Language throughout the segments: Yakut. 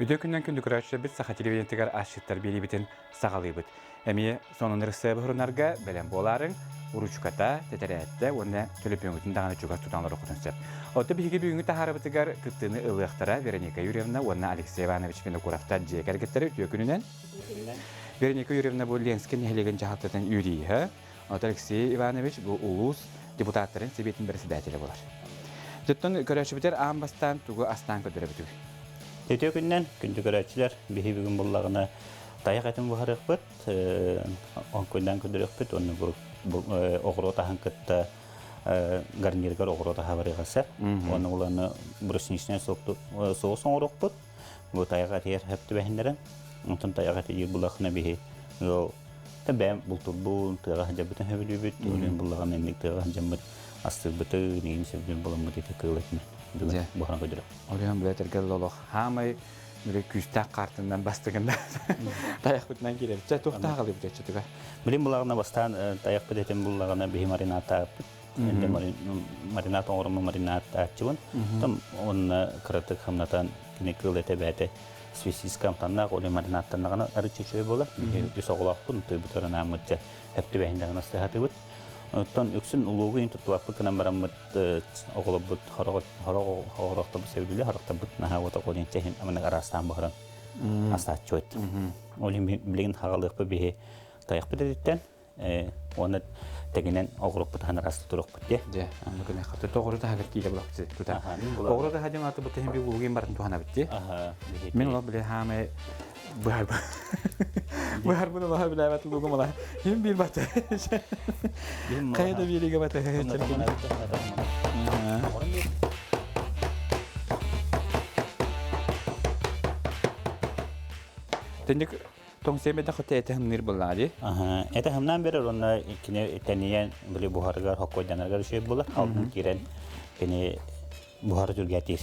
Үтүө күннэн күндү көрөөччүлэрбит Саха телевидениетыгар асчыттар биэриибитин саҕалыыбыт. Эмиэ сонун ырысыабы сурунарга бэлэм буолаарыҥ, уруучуката, тэтэрээттэ уонна төлөпүөҥҥүтүн даҕаны чугас тутан олоруоххутун сөп. Оттон биһиги бүгүҥҥү таһаарыбытыгар кыттыыны ылыахтара Вероника Юрьевна уонна Алексей Иванович Винокуровтар дьиэ кэргэттэрэ үтүө күнүнэн. Вероника Юрьевна бу Ленскэй нэһилиэгин дьаһалтатын юриһа, Оттон Алексей Иванович бу улуус депутаттарын сэбиэтин бэрэссэдээтэлэ буолар. Дьоттон көрөөччүбүтэр аан бастаан тугу астаан көрдөрөбүтүй? Үтүө күннэн, күндү көрөөччүлэр, биһи бүгүн буллаҕына тайах этин буһарыахпыт, оҥкуйдаан көрдөрүөхпүт уонна бу оҕуруот аһын кытта гарниргар оҕуруот аһа барыаҕа сөп. Уонна уланы брусничнай соус оҥоруохпут. Бу тайах этигэр сөп түбэһиннэрэн, онтон тайах этигэр буллахына биһи ыал бэйэм бултурбун, тыаҕа сылдьарбытын сөбүлүүбүт, олен буллаҕына инник тыаҕа сылдьаммыт астыырбытын, игин сөбүлүүр буламмыт ити кыыл этин бүгүн буһаран көрдөрөм. Олен билэтэргэ олох хаамай били күүстээх хаартынан бастыгында тайахпытынан киирэбит. Чэ туохтаах алыбыт өччөтүгэр? Билин булаҕына бастаан тайахпыт этин буллаҕына биһи маринадтаахпыт. Энде маринад оҥорумму маринадтааччыбын. Там онно кыратык хамнатан кини кыыл этэ бээтэ свесиска амтаннаах оле маринадтаннаҕына арычча үчүгэй буолар. Үс оҕолоохпун, тыйбытар анааммытча эптибэһиндэҕин астыһатыбыт. Оттон үксүн улуугу ин туттубаппыт гынан бараммыт оҕолорбут хорохторбут сөбүлүлэ хорохторбут наһаа уота олин чэһин аманак араастаан буһаран астааччыбыт. Ол иһин билигин хагалыахпыт биһи тайахпыт этиттэн уонна тэгинэн оҕуруппут аһан араста туруохпут дии. Дьэ, онно гына хаты тоҕуру таһыгар киирэ булахчы тута. Оҕуру таһа дьон аты бутаһын би улугин барын туһанабыт дии. Мин олох биле хаамай быһар быһарбын олоһо билээбэт лугум ола. Хим бир бата. Хайа да бириге бата. Тинник тоҥсиэмэтэ хотэ этэ хымныыр буоллаҕа дии. Этэ хымнаан берер уонна кини тэнийэн били буһарыгар хоккойданарыгар үчүгэй буолар. Алтын киирэн кини буһары түргэтиир.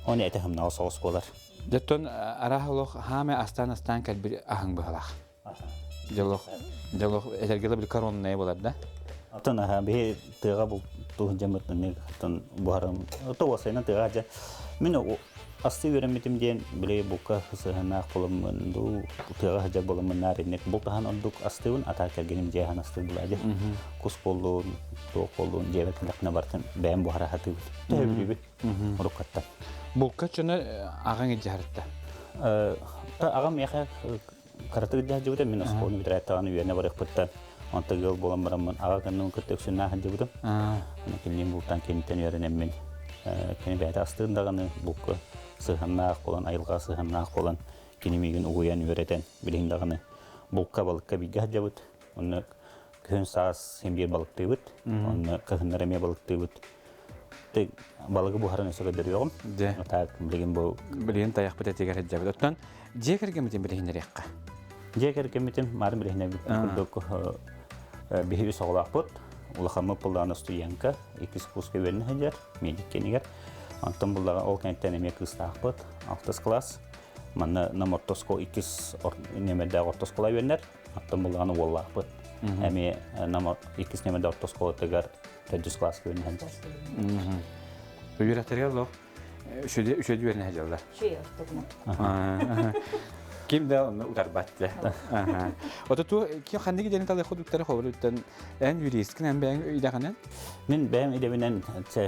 Оны этэ хымнаҕа соҕус буолар. Дьоттон араах олох хаамай астаан-астаан кэлбит аһыҥ быһалаах. Дьолох дьолох этэргэ били коронная буолар да. Оттон аха биһи тыаҕа бултуу дьаммыт оттон буһарым то уосайынан тыаҕа дьэ мин асты үөрэммитим диэн били булка сыһыаннаах буоламмын дуу тыаҕа сылдьар буоламмын наар инник бултаһан ордук астыыбын атаа кэргэним дьиэһэн астыыр булаадьы кус буоллун туох буоллун дьиэбэр кэллэхпинэ барытын бэйэм буһара сатыыбын төһө бүлүүбүн уруккаттан. Булка чоно аҕаҥ илдьэ Аҕам миэхэ кыратык илдьэ сылдьыбыта, мин оскуоланы бүтэрээт даҕаны үөрэнэ барыахпыттан онто ыал буолан бараммын аҕа кынным кытта үксүннээх сылдьыбытым. Кинилиин бултаан киниттэн үөрэнэммин кини бэйэтэ астыын даҕаны булка сыһыаннаах буолан, айылҕаҕа сыһыаннаах буолан кини миигин угуйан үөрэтэн билигин даҕаны булка балыкка бииргэ сылдьабыт. Онно күһүн саас син биир балыктыыбыт. Онно кыһыннар эмиэ балыктыыбыт. Балыгы буһаран өссө көрдөрүөҕүм. Дьэ. Так, билигин бу Билигин тайахпыт этигэр сылдьабыт. Оттон дьиэ кэргэммитин билиһиннэриэххэ. Дьиэ кэргэммитин марын билиһиннэрбит курдук биһиги соҕолоохпут. Улахаммыт буллаҕына Остуйанка, иккис курска үөрэнэ сылдьар, медик кэнигэр. Онтон буллаҕа ол кэнниттэн эмиэ кыыстаахпыт, алтыс класс. Манна нам орто оскуола иккис нүөмэрдээх орто оскуола үөрэнэр. Оттон буллаҕына уоллаахпыт. Эмиэ нам иккис нүөмэрдээх орто оскуолатыгар төрдүс класска үөрэнэ сылдьар. Үөрэхтэригэр олох үчүгэй үөрэнэ сылдьаллар. Үчүгэй ортотунан. Ким да онно утарбат дэ. Ото ту ки ханнык идени талай ходуктары хобуруттан эн юристкин эн бэйэҥ идэҕинэн? Мин бэйэм идэбинэн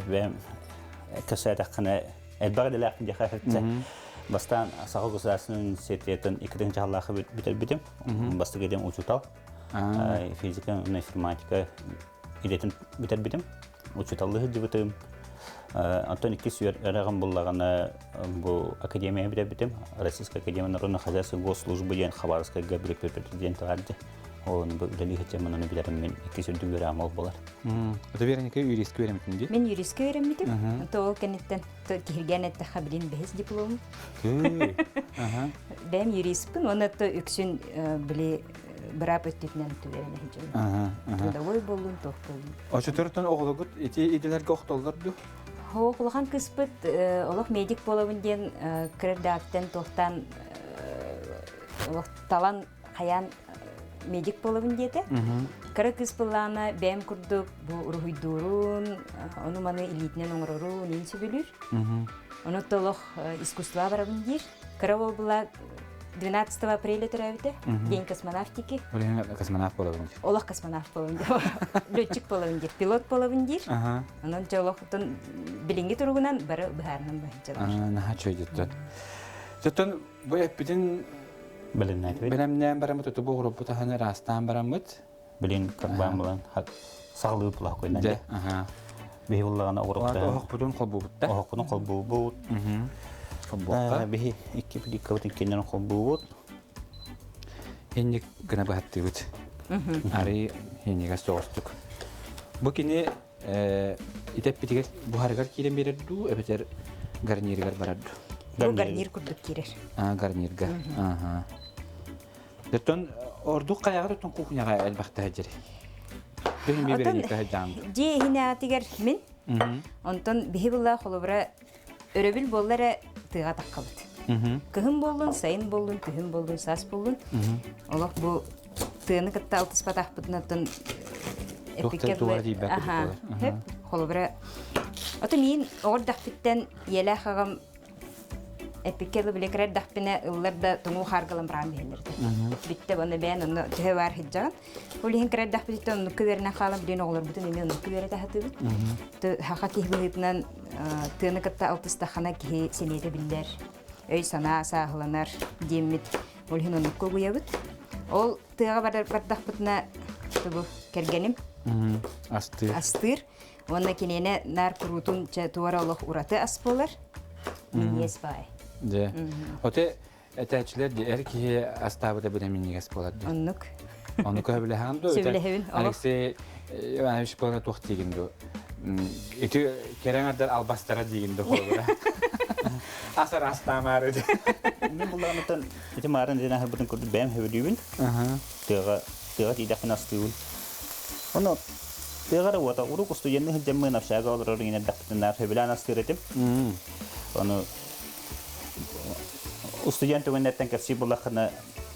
бэйэм кэсээтэххинэ элбэх идэлээхпин диэхэ Бастаан Саха государственный университетын иккитин чаһалаахы бүтэрбитим. Бастакы идэм учуутал. Физика, информатика идэтин бүтэрбитим. Учууталлыы сылдьыбытым. Онтон иккис үөрэҕим буллаҕына бу академия бүтэрбитим. Российская академия народного хозяйства госслужбы диэн Хабаровскайга президент барды. Ол бу үлэлии сылдьаммын ону билэрим мин иккис үрдүк үөрэҕим ол буолар. Это Вероника юристка үөрэммитин дии? Мин юристка үөрэммитим. То ол кэнниттэн киһиргээн эттэххэ билин бэһис дипломум. Бэйэм юристпын уонна то үксүн били быраап өттүтүнэн түбэрэн иһдьэбин. Трудовой буоллун, туох буоллун. Очотортон оҕологут ити идэлэргэ охтоллор ду? Хоох улахан кыспыт олох медик буолабын диэн кырырдааттан туохтан олох талан хайаан медик буолабын диэтэ. Кыра кыыс былаана бэйэм курдук бу уруһуйдуурун, ону-маны илиитинэн оҥорорун иин сөбүлүүр. Ону толох искусство барабын диир. Кыра уол була 12 апреля төрөөбүтэ. День космонавтики. Космонавт буолабын. Олох космонавт буолабын диир. Летчик буолабын диир, пилот буолабын диир. Онон дьэ олохтон билиҥҥи туругунан бары быһаарынан быһаччылар. Наһаа чөйдүттэн. Оттон бу эппитин бэлэмнээтибит. Бэлэмнээн бараммыт, туту буһуруппут аһаны ыраастаан бараммыт. Билин карбаан булан саҕалыы пулах койнан. Дьэ, аха. Биһи буллаҕына оҕуруктаан. Оһохпутун холбуубут да. Оһохпутун холбуубут. Холбуохха. Биһи икки плиткабытын кеннен холбуубут. Хинник гына быһаттыыбыт. Арый хиннигэ соҕустук. Бу кини итэппитигэр буһарыгар киирэн биэрэр дуу, эбэтэр гарнирыгар барар дуу? Бу гарнир курдук киирэр. А, гарнирга. Ага. Оттон ордук хайаҕар оттон кухняҕа элбэхтэ сылдьар. Бэһин биэрэнниккэ сылдьаҕын. Дьиэ иһинээтигэр мин. Онтон биһи була холобура өрөбүл буолла эрэ тыаҕа таххабыт. Кыһын буоллун, сайын буоллун, күһүн буоллун, саас буоллун. Олох бу тыаны кытта алтыспатахпытын оттон эппиккэ дылы аха холобура ото миин оҕордахпиттэн ийэлээх аҕам эппиккэ дылы билэ кэрэрдэхпинэ ыллар да тоҥуу хааргалан бараан биһэллэрдэ. Бүттэ уонна бэйэн онно төһө баар сылдьаҕын. Ол иһин кэрэрдэхпититтэн оннукка үөрэнэн хаалан билигин оҕолорбутун эмиэ оннукка үөрэтэ сатыыбыт. Саха киһи быһыытынан тыаны кытта алтыстаххына киһи сэниэтэ биллэр, өй-санаа сааһыланар диэммит ол иһин оннукка угуйабыт. Ол тыаҕа бардахпытына тугу кэргэним астыыр. Астыыр. Уонна киниэнэ наар куруутун чэ туора олох ураты ас буолар. Минньиэс баай. Дьэ. Оте этээччилэр ди эр киһи астаабыта бile минньигэс буолар ди. Оннук. Ону көһөбүлэһэҕин дуо? Сөбүлэһэбин. Алексей Иванович буолар туох диигин дуо? Ити кэрэҥ ардар албастара диигин дуо холобура? Асар астаамаары ди. Мин буллаҕымыттан ити маарын ден аһарбытын курдук бэйэм сөбүлүүбүн. Тыаҕа тыаҕа тиийдэхпинэ астыыбын. Ону тыаҕа эрэ уота урук устудьуоннуу сылдьаммын общага олорор иҥин эрдэхпитинэ наар сөбүлээн астыыр этим. Ону устудьуон түгэннэртэн кэпсиир буоллаххына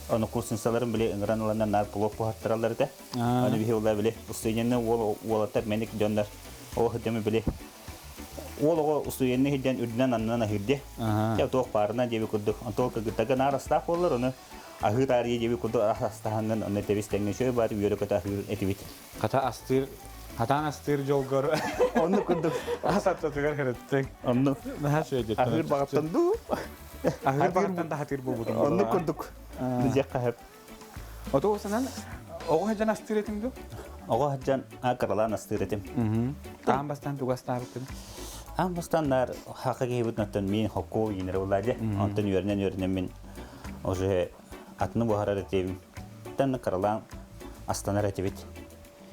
ону курсунсаларын били ыҥыран ыланнар наар плов буһартараллар этэ. Аны биһи ула били устудьуоннуу уол уолаттар мэник дьоннор ол сылдьаммын били уол оҕо устудьуоннуу сылдьан үрдүнэн аннынан аһыыр диэ. Чэ туох баарынан диэби курдук. Онтон кыргыттарга наар астаах буоллар ону аһыы таарыйа диэбит курдук ас астаһаҥҥын онно тэбис тэҥҥэ үчүгэй баар үөрэ-көтө аһыыр этибит. Хата астыыр, хатаан астыыр дьолгор Оннук курдук. Ас аттатыгар кырыттыҥ. Оннук. Наһаа үчүгэй Аһыыр баҕаттан дуу? Аһыыр баҕаттан да хатыыр буолбутум. Оннук курдук. Дьиэххэ сөп. Ото санан оҕо сылдьан астыыр этиҥ дуу? Оҕо сылдьан кыралаан астыыр этим. Аан бастаан тугу астаабыттын? Аан бастаан наар хака киһибитин миин хокку иинэр буолла дьэ. Онтон үөрэнэн-үөрэнэн мин уже атыны буһарар этим. Тэн кыралаан астанар этибит.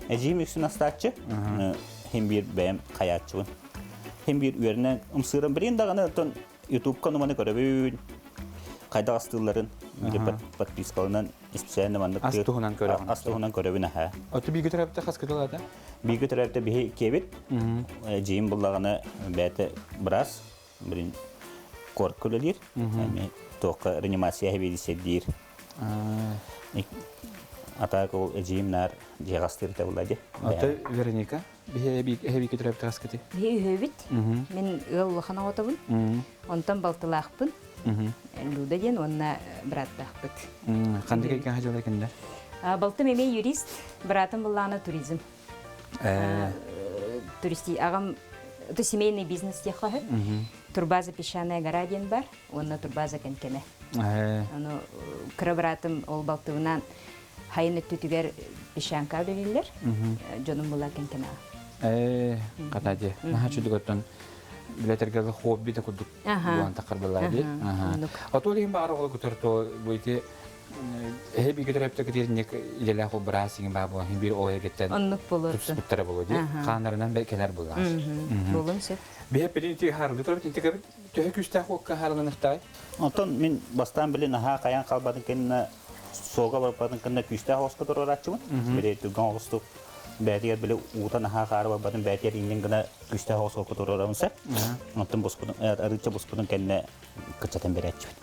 Эдьиийим үксүн астааччы, хим биир бэйэм хайааччыбын. Хим биир үөрэнэн ымсыыран билигин даҕаны оттон Ютубка нуманы көрөбүн. Хайдах астыылларын подпискалынан специально маннык ас туһунан көрөҕүн. Ас туһунан көрөбүн аха. Оту бииргэ төрөөбүтэ хас кытылаата? Бииргэ төрөөбүтэ биһи киэбит. Эдьиийим буллаҕына бэйэтэ быраас Блин, корка үлэлиир. Эми туохха реанимация сэбиэдиссэйдиир. Атаак ол эдьиийим наар дьиэҕэ астыыр этэ буолла дии. Ата Вероника, биһи төрөпүт хаскыты? Биһи үһүөбүт. Мин ыал улахан оҕотобун. Онтон балтылаахпын. Люда диэн уонна бырааттаахпыт. Ханнык эйгэҕэ дьыала кинилэр? Балтым эмиэ юрист, быраатым буллаҕына туризм. Туристи аҕам это семейный бизнес диэххэ сөп. Турбаза Песчаная гора диэн бар уонна турбаза Кэнкэмэ. Ону кыра быраатым ол балтыбынаан хайын өттүтүгэр песчанка үлэлииллэр. Дьонум була Кэнкэмэҕэ. Ээ, хата дии. Наһаа чудук оттон билэтэргэ хобби да курдук буолан таххар буоллаа дии. Оту ол иһин баҕар оҕолор көтөр то бу ити Эһэ бииргэ төрөөбүтэ кытыырынньык идэлээх ол быраас иҥин баа буолан биир ол эргиттэн Оннук буолуорду. тупсубуттара буолуо дии. Хааннарынан кэлэр буоллаҕас. Буолуон сөп. Биһэ пилин ити хаарлыы турабыт интикэбит төһө күүстээх уокка хаарланыхтай? Онтон мин бастаан билин аһаа хайаан хаалбатын кэннэ суолга барбатын кэннэ күүстээх оҕуска туруорааччыбын. Били түргэн оҕустук бээтигэр били уута наһаа хаары барбатын бээтигэр иҥнин гына күүстээх оҕуска туруорабын сөп. Онтон буспутун арыычча буспутун кэннэ кыччатан бэрээччибит.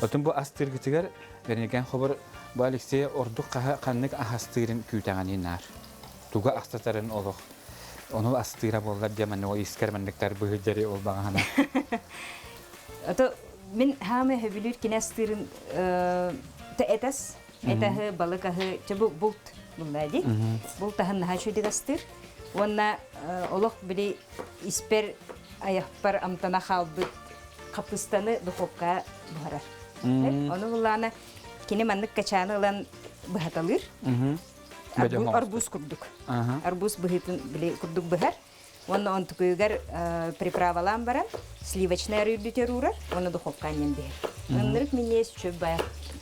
Отун бу астыыргытыгар Верникан хобор бу Алексей ордук хаһа ханнык аһастыырын күүтэҕини наар. Туга астатарын олох ону астыыра буоллар диэ манна ол искэр манныктар быһыдьари ол баҕаһана. Ото Мин хаамы хөбүлүүр кинээс тыырын этас, этаһы, балык аһы, чэ бу булт булла ди. Булт аһын наһаа үчүгэй астыыр. Уонна олох били испэр айахпар амтана хаалбыт хаппыстаны духовка буһарар. Ону буллаана кини маннык качааны ылан быһаталыыр. Арбуз курдук. Арбуз быһыытын били курдук быһар. Уонна онтукуйугар приправалаан баран сливочный арыы үрдүтэр уурар уонна духовка анньан биһэр. Ыннырык минньиэс үчүгэй баай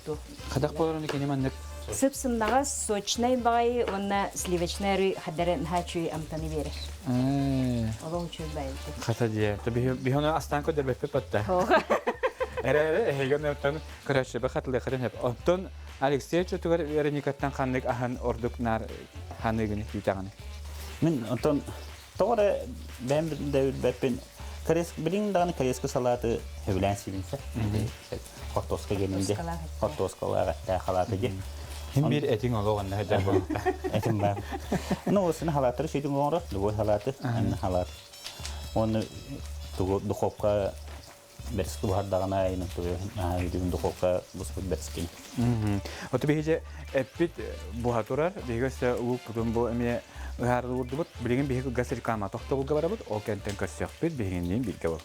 туох. Хадах буоларын кини маннык Сып-сымнаҕас, сочнай баҕайы уонна сливочный арыы хадара наһаа үчүгэй амтаны биэрэр. Олох үчүгэй баайы. Хата дии. Биһи ону астаан көрдөрбөппүт батта. Эрэ эрэ эһиги ону көрөөччүбэ хатылыаххытын сөп. Оттон Алексей чотугар Вероникаттан ханнык аһын ордук наар ханыгын күүтэҕин? Мин онтон тоҕо эрэ бэйэм да билбэппин билиҥ даҕаны корейскай салааты сөбүлээн сиибин сөп. Хортуоска гэнинде. Хортуоскалаах эттээх халааты ди. Хим бир этиң олох онно сылдьар буолта. Этим бар. Ну, осыны халааттары сүйдүң оҥоро, любой халааты, анны халаат. Оны духовка бэрски буһардаҕына айынан тугу духовка буспут бэрскин. Оту биһиги эппит буһа турар, биһиги өссө луукпутун бу эмиэ ыһаарылыырдыбыт. Билигин биһиги газ реклама тохтобулга барабыт, ол кэнтэн көрсүөхпүт, биһигинниин бииргэ бол.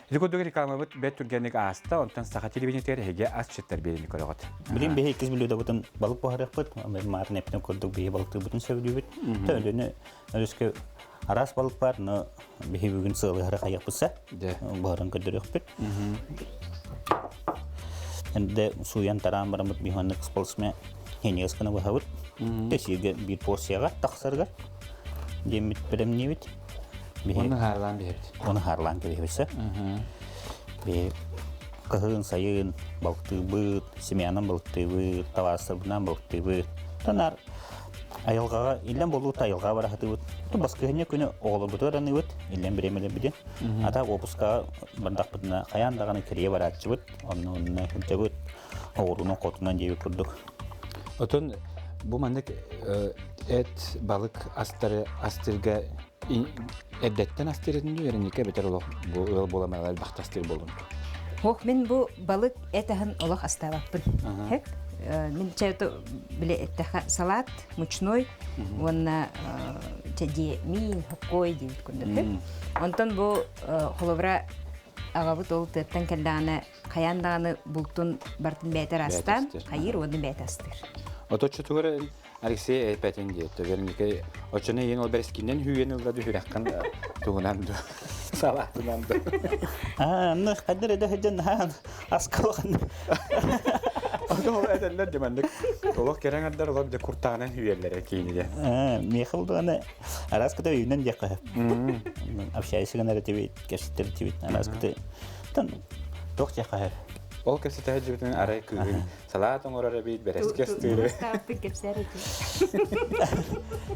Ити курдук рекламабыт бэрт түргэнник ааста, онтон саха телевидениетигэр эһиги асчыттар биэриини көрөҕүт. Билин биһи иккис блюдобутун балык буһарыахпыт, маатын эппитин курдук биһи балыктыырбытын сөбүлүүбүт. Төлөнү өрүскэ араас балык бар, но биһи бүгүн сыалыһары хайыахпытса, буһаран көрдөрүөхпүт. Энде сууйан тараан бараммыт биһи сполсме хеньес гына быһабыт. Тэсииргэ биир порцияҕа тахсарыгар диэммит бэлэмниибит. Оны хаарлаан биһэбит. Оны хаарлаан кэбиһэбит. Би кыһын сайын балыктыыбыт, семьянан балыктыыбыт, табаарыстарбынан балыктыыбыт. Танар айылҕаҕа иллэн болуут айылҕаҕа барахатыбыт. Ту баскыһынньа күнү оҕолорбутугар аныыбыт, иллэн бириэмэлэрбитин. Ата уопускаҕа бардахпытына хайаан даҕаны кэрийэ барааччыбыт. Онно онно сылдьабыт. Оҕурунан хотунан диэбит курдук. Отон бу маннык эт, балык астары астырга эрдэттэн астырытын үөрэнникке бэтэр олох бу ыал буоламалар элбэхтэ астыр болун. Ох, мин бу балык эт аһын олох астаабаппын. Мин чайто биле эттэхэ салат мучной уонна чэ миин хоккой диэбит курдук. Онтон бу холобура аҕабыт ол тыаттан кэллэҕинэ хайаан даҕаны бултун бартын бэйэтэ астаан хайыыр уонна бэйэтэ астыыр. Оточчутугар Алексей эппэтин диэт, Вероника оччону иин ол бэрискиннэн хүүен ылла дүһүрэххин тугунан ду салаатынан ду. Аа, ну хадыр эдэ хыдьан хаан аскалахан. Ото ол этэллэр диманнык олох керең ардар олох де куртаанан хүүеллere кииниде. Аа, Михаил дуаны араас кыта үйүнэн диэххэ. Общайся гынар этибит, кэпсэтэр этибит, араас кыта тан туох диэххэ. Ол кэпсэтэ сылдьыбытын арай кыыһын салаат оҥорор эбит, бэрэски астыыр. Ыстааппын кэпсээр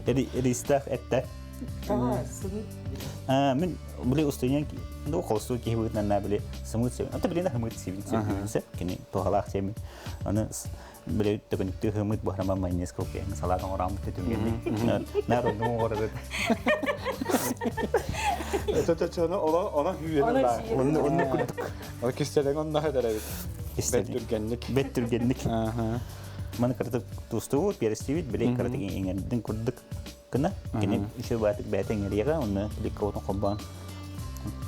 этим. Ристаах этте. Мин били устуйан ну холостуй киһи быһыытынан били сымыыт сиэбин. Ата билин хымыт сиэбин сиэбин кини туһалаах сиэбин. Аны били төкүнүктүү хымыт буһарама майонез кылкыйан салаат оҥорааммыт түтүгэнник. Наар онну оҥорор. Өтөтөчөнү ола она хүүенин баар. Онну онну курдук. Ол кистэлэҥ онно эдэр эбит. Бэт түргэнник. Бэт түргэнник. Маны кыратык тустубут, перестибит, били кыратык иҥэрдин курдук гына. Кини үчүгэй баатык бэйэтэ иҥэриэҕэ, онно биликка отун холбоон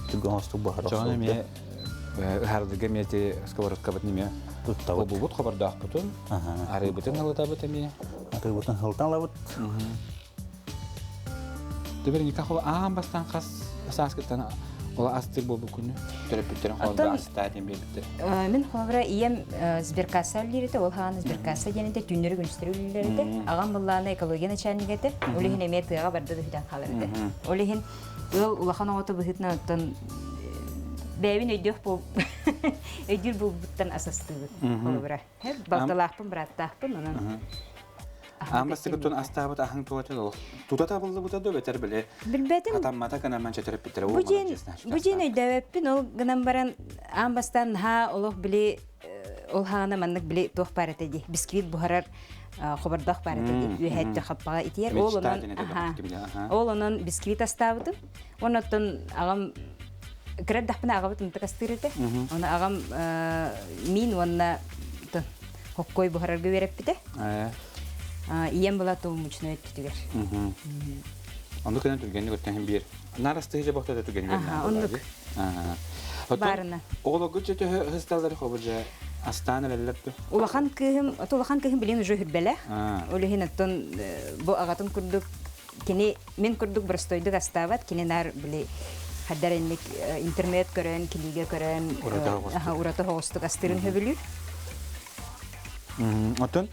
түргэн хостук буһара Чоҕун эмиэ ыһардыга эмиэ ити сковородкабытын эмиэ туттабыт. Холбуубут хобордоохпутун, арыыбытын ылытабыт эмиэ. Арыыбытын ылытан ылабыт. Наверняка хол аан бастаан хас сааскыттан ол астыыр буолбуккуну төрөппүттэрин холбо астаа диэн биэрбиттэр. Мин холобура ийэм сберкасса үллиир этэ, ол хаҕан сберкасса диэн этэ, түүннэри күнүстэри үллэр этэ. Аҕам былаана экология начальнига этэ. Ол иһин эмиэ тыаҕа барда да сүтэн хаалар этэ. Ол иһин ыал улахан оҕото быһыытынан оттон бэйэбин өйдүөх буол өйдүүр буолбуттан асастыыбын холобура. Балталаахпын, бырааттаахпын, онон Аан бастакы астаабыт аһаҥ туота олох тута табыллыбыта да бэтэр били Билбэтим. Хатаммата гынан чөтөрөппүттэрэ Бу дьиэн бу дьиэн өйдөөбөппүн ол гынан баран аан бастаан наһаа олох били ол хаана маннык били туох баар этэ дии бисквит буһарар. хобордоох баар этэ үөһэттэ хаппаҕа итиэр. Ол онон ол онон бисквит астаабытым. Оннуттан аҕам кыра эрдэхпинэ аҕабыт ынтык астыыр этэ. Оны аҕам миин уонна хоккой буһарарга үөрэппитэ. Ийэм была туу мучной өттүтүгэр. Онну кынан түргэнник өттөн биир. Наар астыһы бохто түргэнник Оннук. Баарына. Оҕолорго төһө хысталлары хобужа астаан эрэллэр ду? Улахан кыыһым, улахан кыыһым билин уже хүрбэлэх. Ол иһин оттон бу аҕатын курдук кини мин курдук простойдук астаабат, кини наар били хаддар инник интернет көрөн, кинигэ көрөн, ураты хоҕустук астыырын хөбүлүүр. Оттон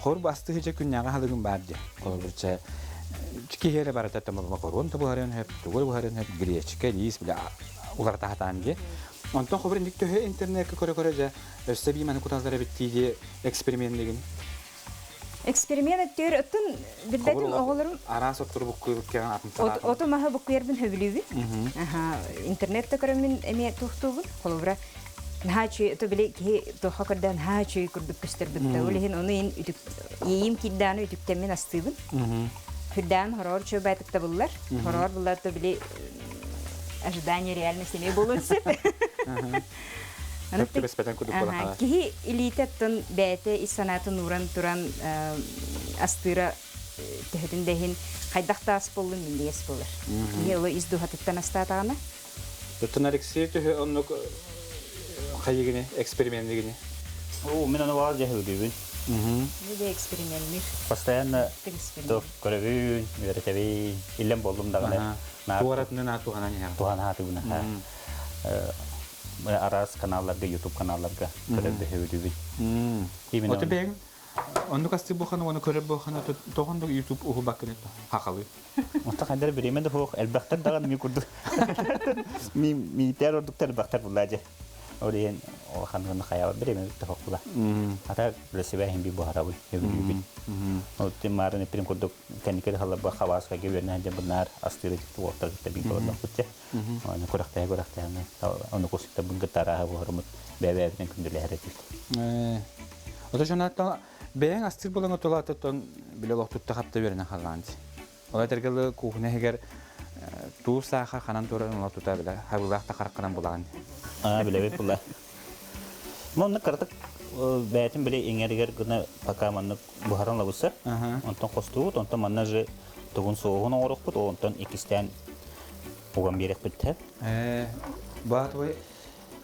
хор бастыһыча күннээҕи аһылыгым баар дии. Холобурча киһи эрэ барыта макарон табыһарын хөп, тугу буһарын хөп, гречка, рис, бile уларыта хатаан дии. Онтон хобур инник төһө интернетка көрө-көрө дьэ өссө бии маны куталлар эбит дии эксперименнигин. Эксперимент өттүгэр оттон билбэтим оҕолорум араас оттору буккуйбут атын санаатым. Оту маһы буккуйарбын хөбүлүүбүн. Интернетте көрөммүн эмиэ туохтуубун. Холобура наһаа үчүгэй то били киһи туохха көрдөөн наһаа үчүгэй курдук көстөрбүт да ол иһин ону ин үтүк иэйиим киирдэҕинэ үтүктэммин астыыбын. Хүрдээн хороҕор үчүгэй баайтык табыллар. Хороҕор буллар то били ожидание реальность эмиэ буолуон сөп. Киһи илиитэ оттон бэйэтэ ис санаатын ууран туран астыыра төһөтүн да иһин хайдах да ас буоллун минньигэс буолар. Киһи оло ис дууһатыттан астаатаҕына. Оттон Алексей төһө оннук хайыгыны, эксперименныгыны? Оо, мин аны баҕар дьэһүлүүбүн. Не эксперименнир. Постоянно көрөбүн, үөрэтэбин, иллэн буоллум даҕаны. Туоратынан туһанан иһэҕин. Туһанаатыбын. Араас каналларга, YouTube каналларга көрөр бөһүбүтүбүт. Именно. Ото бэйэҥ оннук астыы буохана уонна көрөр буохана тоҕон да YouTube уһубаккын хахалы. Оттон хайдар бириэмэ да суох, элбэхтэр даҕаны ми курдук. Ми миитээр ордуктар элбэхтэр буллаа дьэ. Ол иһин улахан хайаабат бириэмэ да хоккула. Ата билсибэ иһин би буһарабын, өбүлүүбүн. Ол тим маарын эппирин курдук кэнникер халларба хабааска үөрнэ сылдьан бунаар астыыры уоттар кытта биир олордохпут дьэ. Оны күрэхтэһэ күрэхтэһэ ону кусуктабын кытта арааһа буһарымыт бэйэ-бэйэбитин күндүлэһэр этибит. Ото жонаттан бэйэҥ астыыр буолан отулаатыттан биле олохтутта хапта үөрэнэн халлаан дии. Ол этэргэл кухня иһигэр туу сааха ханан турарын ола тута биле хабылаах та харахханан булаҕын. Аа билэбит була. Манна кыратык бэйэтин биле иҥэригэр гына пока маннык буһаран лабыса. Онтон хостуубут, онтон манна же тугун соуһун оҥорохпут, онтон иккистээн уган биэрэхпит. Ээ, баатыбай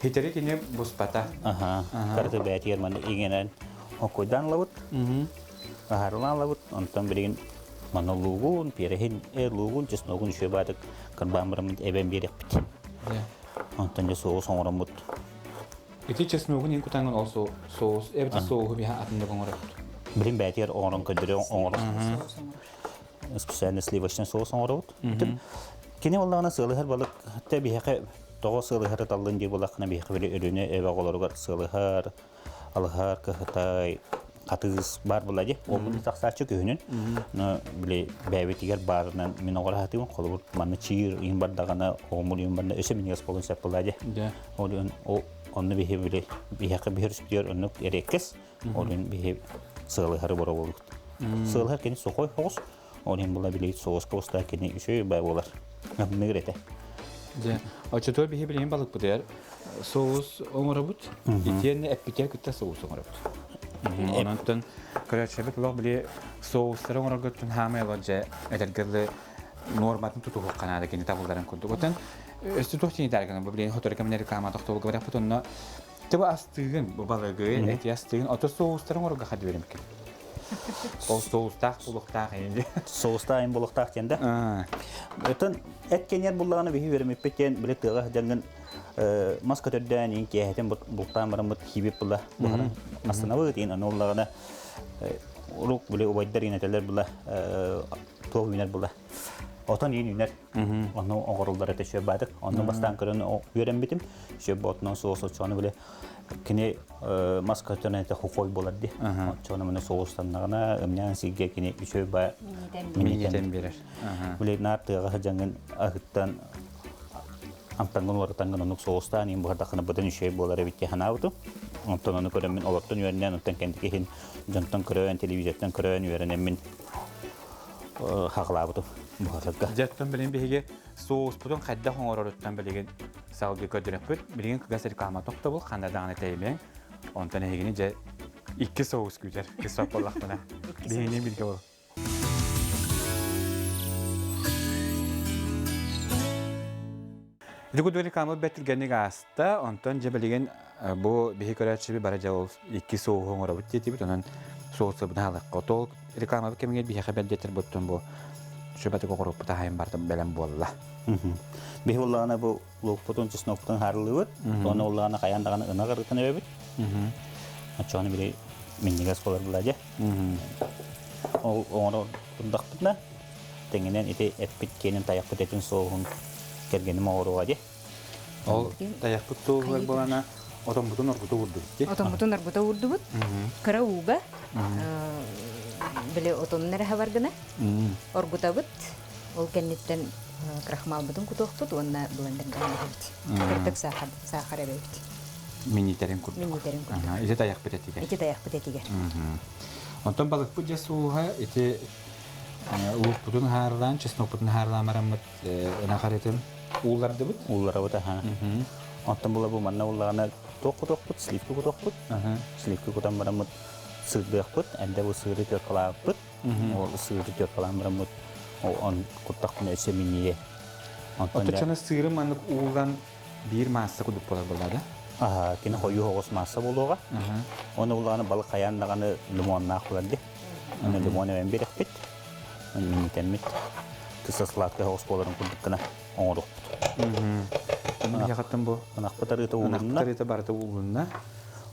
хитери кини буспата. Аха, карты бэйэтигэр манна иҥэнэн хоккуйдаан ылабыт, аһарылаан ылабыт, онтон билигин манна луугун, переһин, луугун, чесногун үчүгэй баатык кырбаан бараммыт эбэн биэрэхпит. Онтон дьэ соус оҥороммут. Ити чесногун ин кутаҥын ол соус, эбэтэр соуһу биһа атыннык оҥоробут. Билин бэйэтигэр оҥорон көрдөрө оҥорор. Специально сливочный соус оҥоробут. Кини буоллаҕына сыалыһар балык тэ биһиэхэ тоҕо сыалыһары таллын дии буоллаххына биһиэхэ били Өлүөнэ эбэ оҕолоругар сыалыһар, алыһар, кыһытай, хатыыс баар буолла дии. Уолбут тахсааччы күһүнүн. Но били бэйэбитигэр баарынан мин оҕолор хатыыбын холобур манна чиир иһин бардаҕына оҕомур иһин барда өссө минньигэс буолуон сөп буолла дии. Ол онно биһи били биһиэхэ биһир үспүтүгэр оннук эриэккэс ол иһин биһи сыалыһары бороболугут. Сыалыһар кини сухой соҕус Ол иһин була билигит соҕуска устаа кини үчүгэй бай буолар. Ныгыр этэ. Дьэ, оччотугар биһи билигин балыкпытыгар соус оҥоробут, итиэннэ эппитигэр кытта соус оҥоробут. Онон көрөөччүбүт олох били соустары оҥороргуттан хаамай олор дьэ этэргэ дылы нуорматын тутуһуохха наада кини табылларын курдук. Оттон өссө туох чинитээр гынан бу билигин сотору кэминэ реклама тохтобулга барыахпыт онно Тыба астыыгын, бу балыгы, эти астыыгын, ото соустарын оҥорорго хадыырымкин. Ол соустаах булуохтаах эйин. Соустаах эйин булуохтаах диэн да. Оттон эт кэнньэр буллаҕына биһи үөрэммиппит диэн били тыаҕа сылдьаҥҥын мас көтөрдөөн иин киэһэтин бултаан бараммыт киибит була буһаран астанабыт иин аны уллаҕына урук били убайдар иин этэлэр була туох үүнэр була отон иин үүнэр Ону оҥоруллар этэ сүөп баатык. Онно бастаан көрөн үөрэммитим. Сүөп ботунан соус оччону били кини мас көтөн этэ хухой болар ди. Оччону маны соустаннаҕына ымняан сиргэ кини үчүгэй ба минитен берер. Били наар тыаҕа сылдьаҥҥын аһыттан амтаҥҥын уоратаҥҥын оннук соустаан иин буһардаххына быдан үчүгэй буолар эбит дии санаабытым. Онтон ону көрөммүн олортон үөрэнэн, онтон кэнники иһин дьонтон көрөн, телевизортан көрөн үөрэнэммин хаҕылаабытым буһарарга. Дьэттэн билин биһиги соуспутун хайдах оҥороруттан билигин салгыы көрдөрөхпүт. Билигин кыгас реклама тохтобул, ханна даҕаны тэйимэҥ. Онтон эһигини дьэ икки соус күүтэр, кысап буоллахпына. Биһигини билгэ бол. Ити реклама бэрт түргэнник ааста, онтон дьэ билигин бу биһи көрөөччүбүт бары дьэ ол икки соуһу оҥоробут диэтибит, онон соусабытын хаалыахха. Отол рекламабыт кэмигэр биһиэхэ бэлдэтэр буттун бу сүбэтик оҕороппут аһайын барыта бэлэм буолла. Биһи улаана бу луукпутун, чеснокпутун хаарылыыбыт. Оны улаана хайаан даҕаны ынах ырытын эбэбит. Оччоҕуна били минньигэс буолар була дьэ. Ол оҥоро турдахпытына тэҥинэн ити эппит киэнин тайахпыт этин соуһун кэргэним оҥоруоҕа дии. Ол тайахпыт соуһугар буолана отоммутун оргута уурдубут дии. Отоммутун оргута уурдубут. Кыра ууга били отонун эрэ хабар гына оргутабыт. Ол кэнниттэн крахмалбытын кутуохпут уонна блендергэ эбит. Кырдык саахар, саахар эбэбит. Минитерин курдук. Минитерин курдук. Ити тайахпыт этигэр. Ити тайахпыт этигэр. Онтон балыкпыт дьэ сууһа ити луукпутун хаарлаан, чеснокпутун хаарлаан бараммыт ынах арытын ууллардыбыт. Уулларабыт аха. Оттон була бу манна уллаҕына туох кутуохпут, сливка кутуохпут. Сливка кутан бараммыт сыырдыахпыт, энде бу сыыры теркалаабыппыт. Ол сыыры теркалаан бараммыт он куттахпына өссө минньийэ. Онтон Оточону сыыры маннык ууллан биир маасса кудук буолар буолла да? Аха, кини хойуу оҕус маасса буолуоҕа. Оны улааны балык хайаан даҕаны лимоннаах буолар дии. Аны лимон эбэн биэрэхпит. Минньитэммит. Кыса сладкай оҕус буоларын курдук гына оҥоруохпут. Ынахпыт бу Ынахпыт арыыта уулунна. Ынахпыт арыыта барыта уулунна.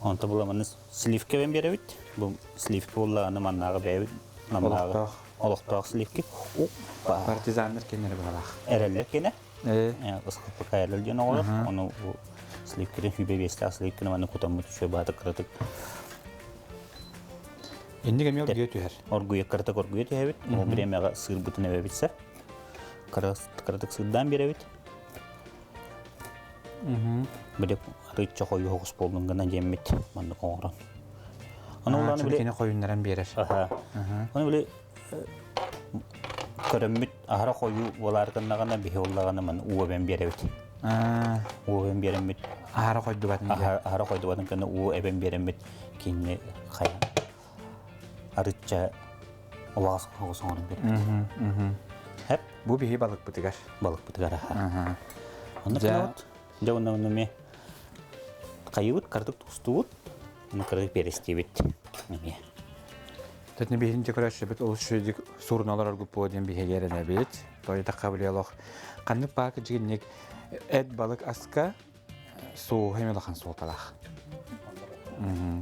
Онто була сливка эбэн биэрэбит. Бу сливка буоллаҕына маннааҕы бэйэбит намнааҕы олохтоох сливки. Партизаннар кэннэрэ баалаах. Эрэллэр кэнэ. Ыскыппыка эрэл диэн оҕолор. Ону бу сливкини хүбэ биэстээх сливкини манна кутаммыт үчүгэй баата кыратык Инник эмиэ оргуйа түһэр. Оргуйа кыратык оргуйа түһэбит. Ол бириэмэҕэ сыырбытын эбэбит сэр. Кыратык сыырдаан биэрэбит. Били арыычча хойуу соҕус буоллун гына диэммит маннык оҥорон. Аны улааны били кини хойуннаран биэрэр. Аны били көрөммүт аһара хойуу буолаар гыннаҕына биһи уллаҕына маны уу эбэн биэрэбит. Уу эбэн биэрэммит. Аһара хойдубатын. Аһара хойдубатын гына уу эбэн биэрэммит кинини хайа арычча улаҕас оҕус оҥорон биэрбит. Хэп. Бу биһи балыкпытыгар. Балыкпытыгар аха. Онно кынабыт. Дьэ онно онно эмиэ хайыбыт, кырдык тустубут, ону кырдык перестибит эмиэ. Тэтне биһин көрөшөбүт олус үчүгүйдик суруналар оргуппуо диэн биһиги эрэнэбит. Тойдахха билиэлох. Ханнык баак дьигинник эт балык аска суоһа эми улахан суолталаах.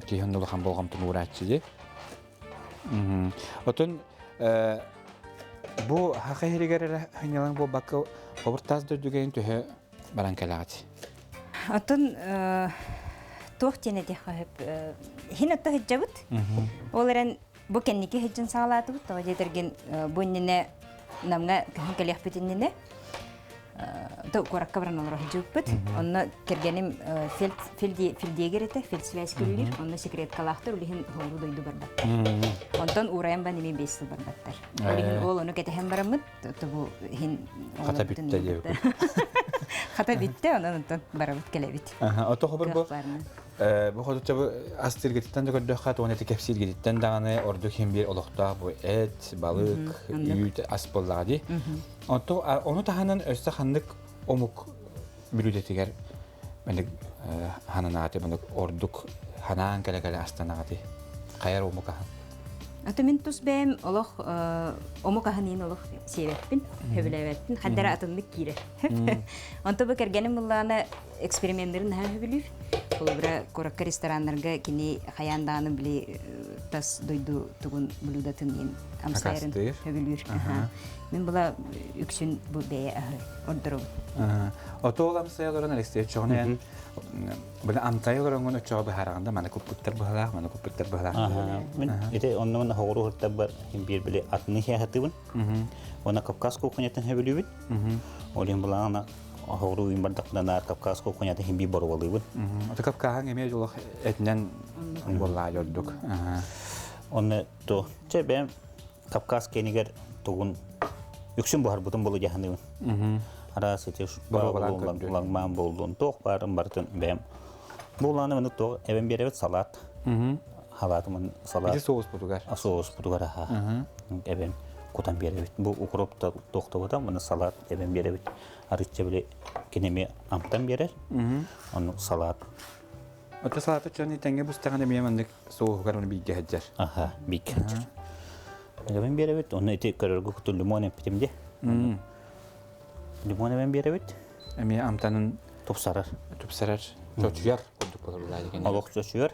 Киһи онно улахан болҕомтону уурааччы дии. Отон бу хаха иһиригэр эрэ хынньалаҥ буолбакка хобуртаас дойдугайын төһө баран кэлэҕит? Оттон туох диэн этиэххэ сөп иһин отто сылдьабыт. Ол эрэн бу кэнники сылдьан саҕалаатыбыт. Тоҕо диэтэргин бу иннинэ Намҥа көһөн кэлиэхпит иннинэ куоракка баран олоро сылдьыбыппыт. Онно кэргэним фельдъегер этэ, фельдсвязь үлэлиир. Онно секреткалаахтар, ол иһин хоору дойду барбаттар. Онтон уурайан бан эмиэ 5 сыл барбаттар. Ол иһин ол ону кэтэһэн бараммыт, тобу иһин Хата бүттэ диэбит. Хата бүттэ, онон онтон барабыт кэлэбит. Ото хобур бу бу хотучча бу астыыргытыттан да көрдөххө, туон эти кэпсииргититтэн даҕаны ордук иһин биир олохтоох бу эт, балык, үүт ас буоллаҕа дии. Онто ону таһынан өссө ханнык омук бүлүүдэтигэр мэлик хананааты мынык ордук ханаан кэлэ-кэлэ астанаҕати хайар омук аһын? Аты мин тус бэйэм олох омук аһын иин олох сиэбэппин, сөбүлээбэппин, хаддара атыннык киирэр. Онто бу кэргэним буллаҕына эксперименнэрин наһаа сөбүлүүр. Холобура, куоракка рестораннарга кини хайаан даҕаны били тас дойду тугун блюдатын иин амсайарын сөбүлүүр. Мин була үксүн бу бэйэ аһы ордоробун. Ото ол амсайа олорон Алексей чоҕунайан били амтай олороҥҥун оччоҕо быһаараҕында маны куппуттар быһалаах, маны куппуттар быһалаах. Мин ити оннугун хоҕуру хыртарбар биир били атыны хиэхатыбын. Уонна Кавказ кухнятын хөбүлүүбүт. Ол иһин булаҕына Оһоҕуруу үйүн бардахпына наар Кавказ кухнята хин биир боруобалыыбын. Ото Кавкаһаҥ эмиэ дьолох этинэн буоллаа дьордук. Онно то чэ бэйэм Кавказ кэнигэр тугун үксүн буһарбытын болу дьаһаныыбын. Араас ити лаҥмаан буоллун, туох баарын барытын бэйэм. Бу улааны маны туох эбэн биэрэбит салат. Халаатымын салат. Ити соуспутугар. Соуспутугар аха. Эбэн кутан биэрэбит. Бу укроп та туохтабыта, маны салат эбэн биэрэбит. Арычча били кинеми амтан биэрэр. Ону салат. Ото салаты чон тэҥҥэ бустаҕына эмиэ маннык соуһугар оны бииргэ сылдьар. Аха, бииргэ сылдьар. Эбэн биэрэбит, онно ити көрөргө куту лимон эппитим дии. Лимон эбэн биэрэбит. Эмиэ амтанын тупсарар. Тупсарар, чочуйар курдук болор. Олох чочуйар.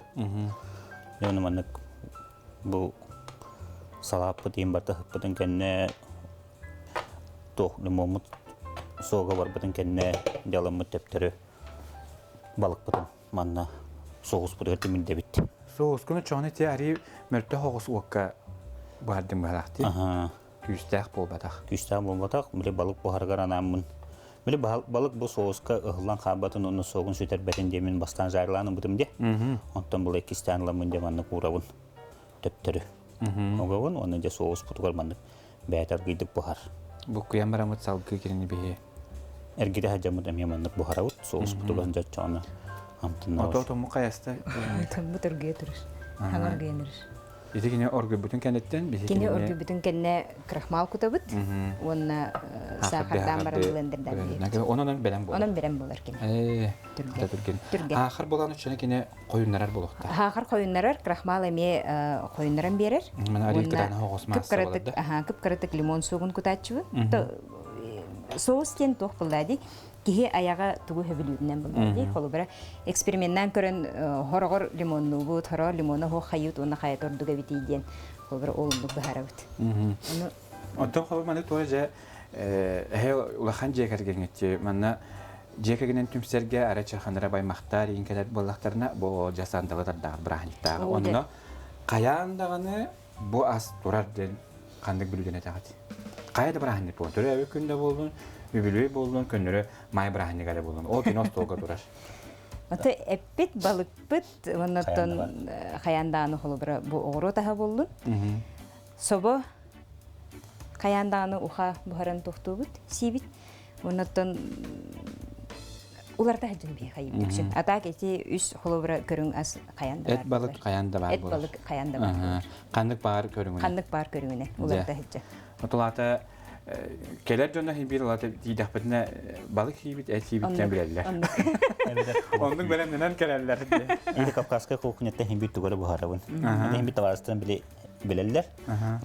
Дьону маннык бу салааппыт иин барта ыһыппытын кэннэ туох лимоммут суога барбытын кэннэ дьаламмыт төптөрү балыкпытын манна соҕуспутугар тимирдэбит. Соҕускуну чоҕун ити арыы мөлтөх оҕус уокка буһардым быһалаахтыы. Күүстээх буолбатах. Күүстээх буолбатах. Били балык буһарыгар анааммын. Били балык бу соуска ыһыллан хаалбатын уонна суогун сүтэрбэтин диэмин бастаан жарылаан ылбытым дии. Онтон была иккистээн ыламмын дьэ маннык уурабын төптөрү. Огобун уонна дьэ соуспутугар маннык бэйэтэ аргыйдык буһар. Буккуйан бараммыт салгыы кинини биһи. Эргитэ сылдьаммыт эмиэ маннык буһарабыт соуспутугар дьоччоҕуна амтанна. Ото тумму хайаста. Туммут өргүйэ турар. Хаҥар өргүйэн эрэр. Ити кини оргуйбутун кэнниттэн биһи Кини оргуйбутун кэннэ крахмал кутабыт уонна саахардаан баран блендердаан Онон бэлэм буолар. Онон бэлэм буолар кини. Түргэн. Түргэн. Аахар буолан үчүнэ кини хойуннарар буолуохтаах. Аахар хойуннарар, крахмал эмиэ хойуннаран биэрэр. Мана арыыккытаана хоҕус маасса болар да. Кып-кыратык лимон сугун кутааччыбын. Соус диэн туох буолла дии? Киһи айаҕа тугу сөбүлүүрүнэн булар дии. Холобура, эксперименнээн көрөн хороҕор лимоннуубут, хороҕор лимона суох хайыыт уонна хайата ордук эбитий диэн холобура ол оннук быһаарабыт. Ону Оттон холобур маны туора дьэ эһэ улахан дьиэ кэргэҥҥит манна дьиэ кэргэнин түмсэргэ ара чаханара баймахтар иин кэлэр буоллахтарына бу дьэ сандалы тардаах бырааһынньыктааҕы онно хайаан даҕаны бу ас турар диэн ханнык бүлүүдэн этэҕит? Хайа да бырааһынньык буолун, төрөөбүт күн да буоллун, үбүлүөй буоллун, көннөрү маай бырааһынньыга да буоллун, ол кино остуолга турар. Ото эппит, балыкпыт, оннортон хайаан даҕаны холобура бу оҕуруот аһа буоллун. Собо хайаан даҕаны уха буһаран туохтуубут, сиибит. Оннортон уларта сылдьан бии хайыыбыт. А так эти үс холобура көрүҥ ас хайаан да Эт балык хайаан да баар Эт балык хайаан да баар. Ханнык баар көрүҥүнэ. Ханнык баар көрүҥүнэ уларта сылдьа. Отулаата кэлэр дьонно биир улаата тиийдэхпитинэ балык сиибит, эт сиибиттэн билэллэр. Оннук бэлэмнэнэн кэлэллэр. Или Кавказская кухнята хин бир тугары буһарабын. Хин бир табаарыстан билэллэр.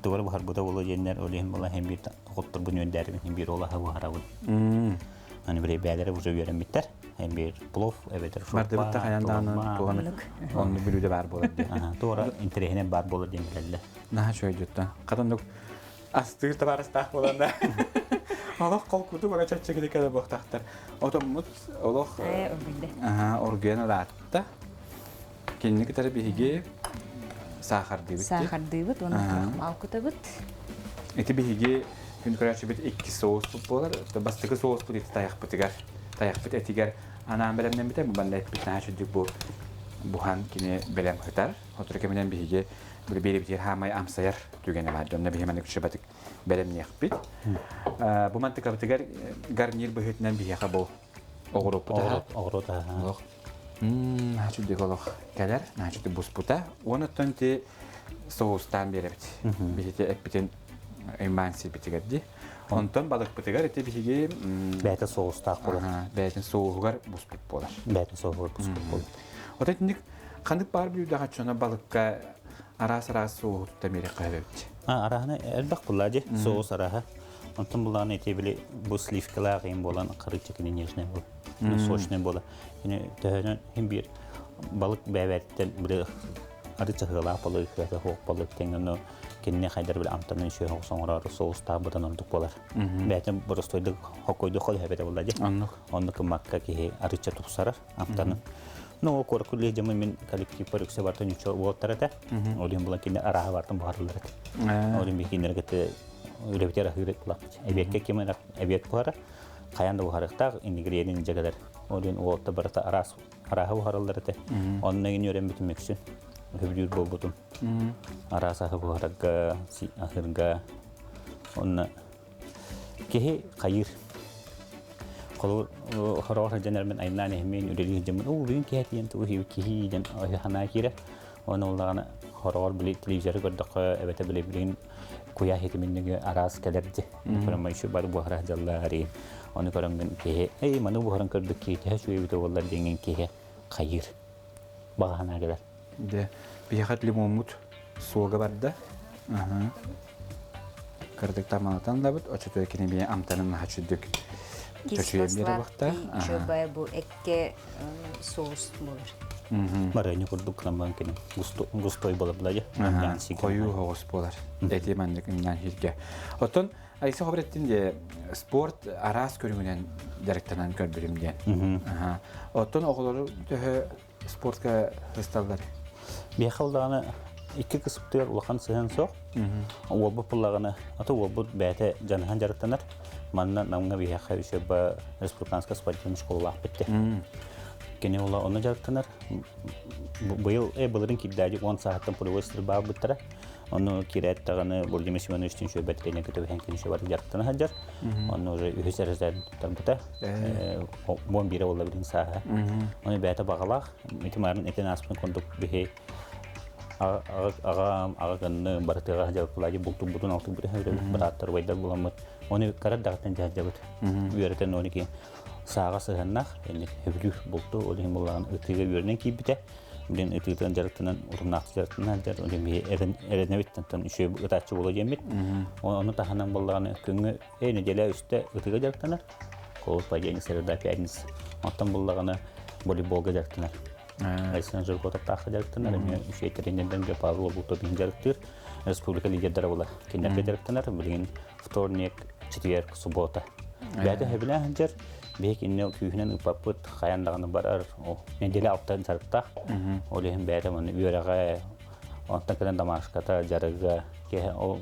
Тугары буһарбыта боло диэннэр, ол иһин була хин бир хотторбун үөндээрибин хин бир ол аһы буһарабын. Аны били бээлэрэ уже үөрэммиттэр. Хин бир плов эбэтэр шурпа. Бардыбытта хайан даҕаны туһаны оннук бүлүүдэ баар буолар диэн. Туора интэриэһинэн баар буолар диэн билэллэр. Наһаа үчүгэй Хатаннык астыыр табаарыстаах буолан да олох холкутук ора чэпчэкитик кэлэ буохтахтар. Отоммут олох оргуйан ыраатта. Кинини кытары биһиги саахардыыбыт. Саахардыыбыт уонна крахмал кутабыт. Ити биһиги күн көрөөччүбүт икки соуспут буолар. Бастакы соуспут ити тайахпытыгар, тайахпыт этигэр анаан бэлэмнэммитэ. Бу манна эппит наһаа үчүгдүк бу буһан кини бэлэм сытар. Сотору кэминэн биһиги биэрибитигэр хаамай амсайар түгэнэ баар. Дьонно биһи маннык үчүгэйдик бэлэмниэхпит. Бу мантыкабытыгар гарнир быһыытынан биһиэхэ бу оҕуруоппут аһа. Оҕуруот аһа. Наачудик олох кэлэр, наачудик буспута. Уонуттан ти соустаан биэрэбит. Биһити эппитин ыймаан сирбитигэр ди. Онтон балыкпытыгар ити биһиги бэйэтэ соустаах буолар. Бэйэтин соуһугар буспут буолар. Бэйэтин соуһугар буспут буолар. Отой итинник ханнык баар бүлүүдэҕэ чоно балыкка араас-араас соуһу тутта биэриэххэ сөбүт. Араһаны элбэх булла дии, соус араһа. Онтон булааны ити били бу сливкалаах им буолан харычча кини нежный буолар. Сочный буолар. Кини төһөнөн хим биир балык бэйэбэттэн били арычча сыалаах балык, ыата суох балык тэҥ ону кинини хайдар били амтанын үчүгэй оҥороору соустаах бытан ордук буолар. Бэйэтин боростуойдук хоккойдук хол эбэтэ буолла дии. Оннук. Оннук гыммакка киһи арычча тупсарар амтанын. Ну, ол куоракка үлэлиир дьоммун мин коллективпар үксэ бартан үчү уолаттар этэ. Ол иһин булан кинилэр арааһа бартан буһарыллар этэ. Ол иһин биһиги кинилэргэ үлэбитигэр аһыыр булаппыт. Эбиэккэ ким эбиэт буһара. Хайан да буһарыахтаах ингредиент илдьэ кэлэр. Ол иһин уолта барыта араас арааһы буһараллар этэ. Онно иҥин үөрэммитим үксүн. Сөбүлүүр буолбутум. Араас аһы буһарарга, аһыырга. Онно киһи хайыыр. Холобур, хороҕор сылдьан эрэммин айнаан иһиммин, үлэлии сылдьаммын, уу, бүгүн киһи этиэн тугу киһи диэн санаа киирэр. Оны улаҕана хороҕор били телевизоры көрдөххө, эбэтэ били билигин куйаа хитиминниги араас кэлэр дии. Көрөммө еще бары буһара дьаллаарыйын. Оны көрөммүн киһи, эй, маны буһаран көрбүт киһи төһө үчүгэй буоллар диэҥин киһи хайыыр. Баҕа санаа кэлэр. Дьэ, биһиэхэ лимоммут суога барда. Кырдык тамалатан лабыт, оччотугар кини бие амтанын наһаа чүдүк чочуйан биэрэ бахта. Чөбай бу экке соус болар. Барыанньа курдук гынан кини густой болар була Хойуу хоҕус болар. Эти маннык ымнан хирге. Оттон Айса хобреттин де спорт араас көрүҥүнэн дьарыктанан көрбүтүм диэн. Оттон оҕолору төһө спортка сысталлар? Биэхэ ыллаҕына икки кысыптыгар улахан сыһыан суох. Уолбут буллаҕына, ата уолбут бэйэтэ дьаныһан дьарыктанар. Манна Намҥа биһиэхэ үсөбө республиканскай спортивный школалаах битте. Кини ула онно дьарыктанар. Быйыл былырын кирдээди 10 сааттан пулевой стрельба быттара. Ону киирээт даҕаны Владимир Семеновичтыын сүөбэт тренер көтөбүһэн кини сүөбэт дьарыктана сылдьар. Онно уже үһүс эрэзэн туттарбыта. Буон биирэ буолла билин сааһа. Ону бэйэтэ баҕалаах. Ити марын этин ааспын курдук биһи аҕам аҕа гынны барытыга сылдьабыт бултук бутун алтык бутун сылдьабыт бырааттар убайдар буламмыт. Оны карат даҕаттан дьаһдьабыт. Үөрэтэн оны ки сааҕа сыһаннах, сөбүлүүр булту ол иһин буллаҕын ытыыга үөрэнэн киирбитэ. Билин ытыытын дьарыктанан утумнаахтык дьарыктанан дьар биһи эрэнэбит үчүгэй ытааччы буолуо диэммит. Ону таһынан буоллаҕына күҥҥэ нэдиэлэ үстэ ытыыга дьарыктанар. Холобур, понедельник, среда, пятница. Оттон буллаҕына волейболга дьарыктанар. Александр Жиркотовтаахха дьарыктанар. Эмиэ үчүгэй тренердэргэ Павел Лутовин дьарыктыыр. Республика лидердара буолар. Кинилэргэ дьарыктанар. Билигин вторник, четверг, суббота. Бэйэтэ сөбүлээн сылдьар, биһи кинини күүһүнэн ыыппаппыт, хайаан даҕаны барар, нэдиэлэ алтан дьарыктаах. Ол иһин бэйэтэ манна үөрэҕэ, онтон кэлэн домашката, дьарыга, киһи ол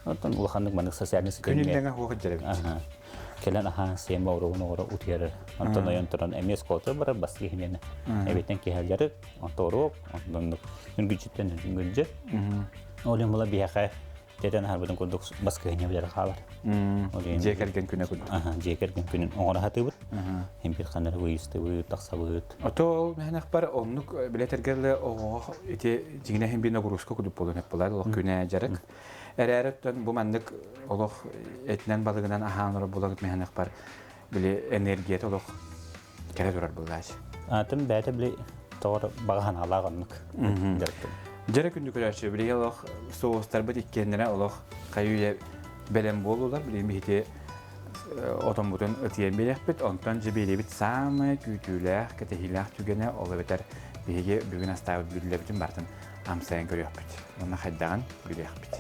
оттон улаханнык маннык социальный ситимҥэ Күнүллэҥэ хуох дьарык. Кэлэн аһаан сиэн бауругун оҕоро утуйар. Онтон ойон туран эмиэ оскуолатыгар барар бастакы иһимиэнэ. Эбиттэн киһи дьарык, онтон уруок, онтон үргүчүттэн үргүлдьү. Ол иһин була биһиэхэ Тэтэн аһарбытын курдук баскыһынньа билэр хаалар. Дьиэ кэргэн күнэ курдук. Дьиэ кэргэн күнүн оҥоро сатыыбыт. Хим бир ханнары выйыстыбыт, тахсабыт. Ото ол мэһэнэхпэр оннук билэтэргэллэ оҕоҕо ити дьиҥинэ хим бир нагрузка курдук буолан эппилэр олох күнэ дьарык. Эрээри оттон бу маннык олох этинэн балыгынан аһаан олорор буолагыт мэһэнэхпэр били энергията олох кэлэ турар буоллаач. Атын бэйэтэ били тоҕор баҕа санаалаах оннук дьарыктым. Дьэрэ күндү көрөөччү, билиги олох соустарбыт иккиэннэрэ олох хайы бэлэм буолулар. Билигин биһити отоммутун ытыйан биэриэхпит. Онтон дьэ саамай күүтүүлээх, кэтэһиилээх түгэнэ ол эбэтэр биһиги бүгүн астаабыт бүллэбитин барытын амсайан көрүөхпүт. Уонна хайдаҕын билиэхпит.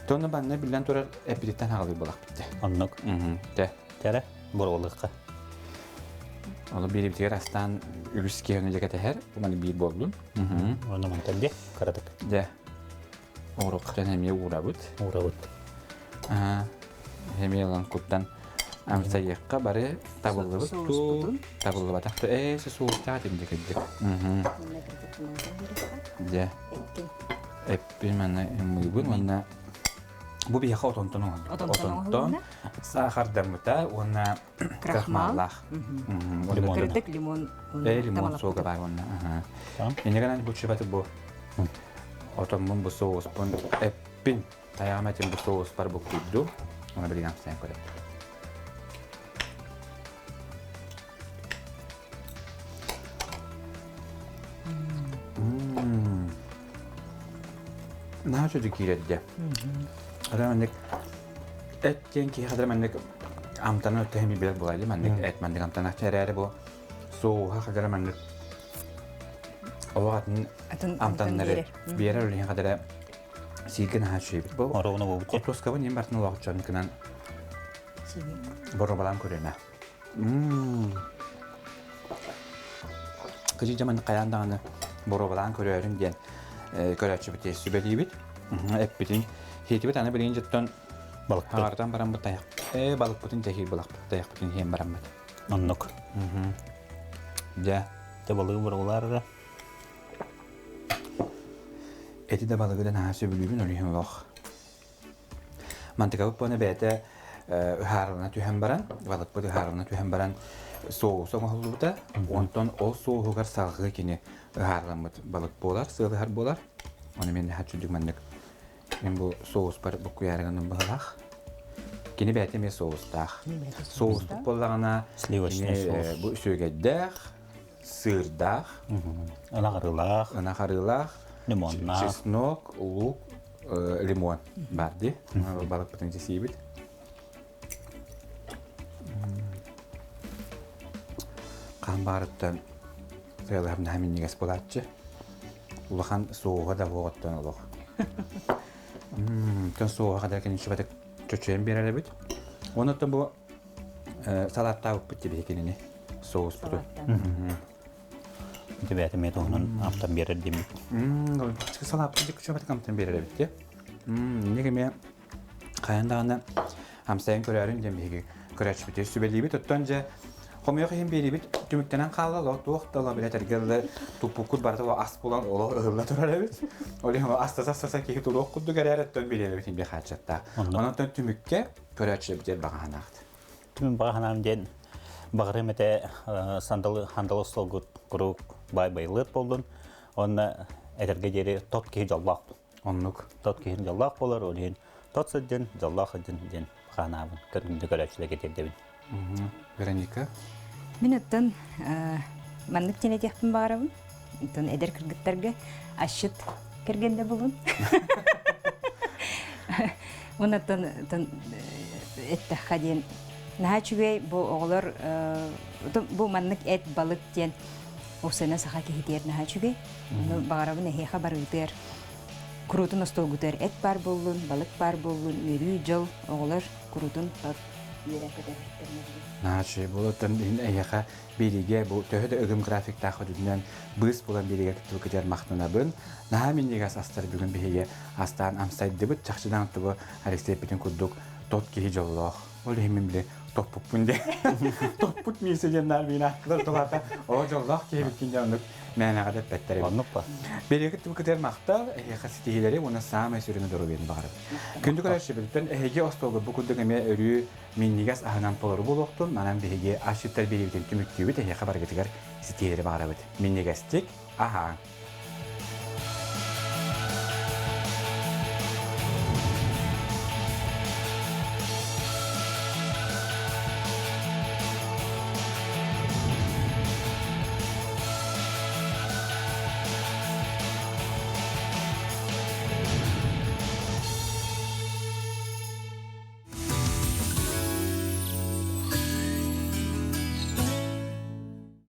Тону банна биллэн турар эппититтэн хаҕалыы буолахпыт. Оннук. Те. Тере боруоллукка. Ону биирибитигэр астаан үгүс киһини дьэ кэтэһэр. Маны биир буоллун. Онно мантан дьэ кыратык. Дьэ. Оруктан эмиэ уурабыт. Уурабыт. Эмиэ ылан куттан амсайыахха бары табыллыбыт туу, табыллыбатах туу. Ээ, суустаах этим дьэ кырдьык. Дьэ. Эппин манна ымыыбын уонна Бу биһиэхэ отонтон оҥоһуллар. Отонтон саахардаммыта уонна крахмаллаах. Лимон. Кырдык лимон. Лимон суога баар уонна. Инньэ гынан бу чубаты бу отоммун бу соуспун эппин тайаҕым этим бу соуспар буккуйду. Оны билигин амсайан көрөм. Наһаа үчүгэй киирэрдэ. Хата маннык эт диэн киһи хата маннык амтана өттөһөн билбэт буолар дии маннык эт маннык амтанааччы эрээри бу соуһа хадара маннык олох атын амтаннары биэрэр үлэһин хадара сииргэ наһаа үчүгэйбит. Бу Оруобуна буолбут. Хортуоскабын иин бартын олох чонкынан боруобалаан көрүөмэ. Кыдьык дьэ маннык хайаан даҕаны боруобалаан көрөөрүн диэн көрөөччүбүт сүбэлиибит. Эппитин хиэтибит аны билигин дьоттон Балыкпыт. Хаартан бараммыт тайах. Э, балыкпытын тэһиир балыкпыт тайахпытын иһэн бараммыт. Оннук. Дьэ. Дьэ балыгы быралар Эти да балыгы да наһаа сөбүлүүбүн ол иһин олох. Мантыкабыт буона бэйэтэ ыһаарылана түһэн баран, балыкпыт ыһаарылана түһэн баран соус оҥоһуллубута. Онтон ол соуһугар салгыы кини ыһаарыламмыт балык буолар, сыалыһар буолар. Ону мин наһаа чудук маннык мин бу соуспар буккуйаарыгынан быһалаах. Кини бэйэтэ эмиэ соустаах. Соуспут буоллаҕына Сливочный соус. Бу сүөгэйдээх, сыырдаах, ынах арыылаах, ынах арыылаах, лимоннаах, чеснок, лук, лимон бар дии. Балыкпытын сиибит. Хаан баарыттан сыалаһым наһаа минньигэс буолааччы. Улахан суоһа да буоҕуттан олох. Тон суоһа хадar кини чөчөйөн чөчөйөн биэрэр эбит. Онон бу салааттаабыппыт тибиһи кинини соуспутун. Ити бэйэтэ туһунан амтан биэрэр диэммит. Салааппыт дьиккүчүбэтик амтан биэрэр эбит дии. Инник эмиэ хайан даҕаны амсайан көрөөрүн диэн биһиги көрөөччүбүтүгэр сүбэлиибит. Оттон дьэ хомойуох иһин биэриибит түмүктэнэн хаалла, олох туох да ыла билэтэргэ дылы туппуккут барыта ас булан олох ыһылла турар эбит. Ол иһин астаса-астаса киһи туруох курдук эрээр оттон бириэмэбитин биэ хааччаттаах. Онон түмүккэ көрөөччүлэрбитигэр баҕаһанаахт. Түмүк баҕаһанаам диэн баҕарым этэ сандалы хандалы остолгут куруук бай байылыат боллун. Онно этэргэ диэри тот киһи дьоллоох. Оннук. Тот киһи дьоллоох болар, ол иһин тот сылдьан, дьоллоох сылдьан диэн ханаабын көрүҥдэ көрөөччүлэргэ тиэрдэбин. Вероника? Мин оттон маннык диэн этиэхпин баҕарабын. Оттон эдэр кыргыттарга асчыт кэргэннэ булун. Оннуттан эттэххэ диэн наһаа үчүгэй бу оҕолор бу маннык эт балык диэн уопсайынан саха киһитигэр наһаа үчүгэй. Ону баҕарабын эһиэхэ барыытыгар куруутун остуолгутугар эт баар буоллун, балык баар буоллун, үөрүү, дьол оҕолор куруутун тот үөрэ көтөһүттэринэ. Наһаа үчүгэй буолуоттан иһин эһиэхэ биэриигэ бу төһө да ыгым графиктаах өтүнэн быыс булан биэриигэ кыттыбыккытыгар махтанабын. Наһаа минньигэс астар бүгүн биһиги астаан амсайдыбыт. Чахчыдан тугу Алексей эппитин курдук тот киһи дьоллоох. Ол иһин мин били топпуппун диэн. Топпут миисэ диэн наар миин ааттылар тулаата. О дьоллоох киһи эбиккин диэн оннук мээнэҕэ да эппэттэр эбит. Оннук ба. Биэриигэ кыттыбыккытыгар махтал, эһиэхэ ситиһиилэри уонна саамай сүрүнэ доруобуйаны баҕарабын. Күндү көрөөччүбүтүттэн эһиги остуолга бу курдук эмиэ өрүү минньигэс аһынан толору буолуохтун, манан биһиги асчыттар биэриибитин түмүктүүбүт, эһиэхэ барыгытыгар ситиһиилэри баҕарабыт. Минньигэстик аһааҥ!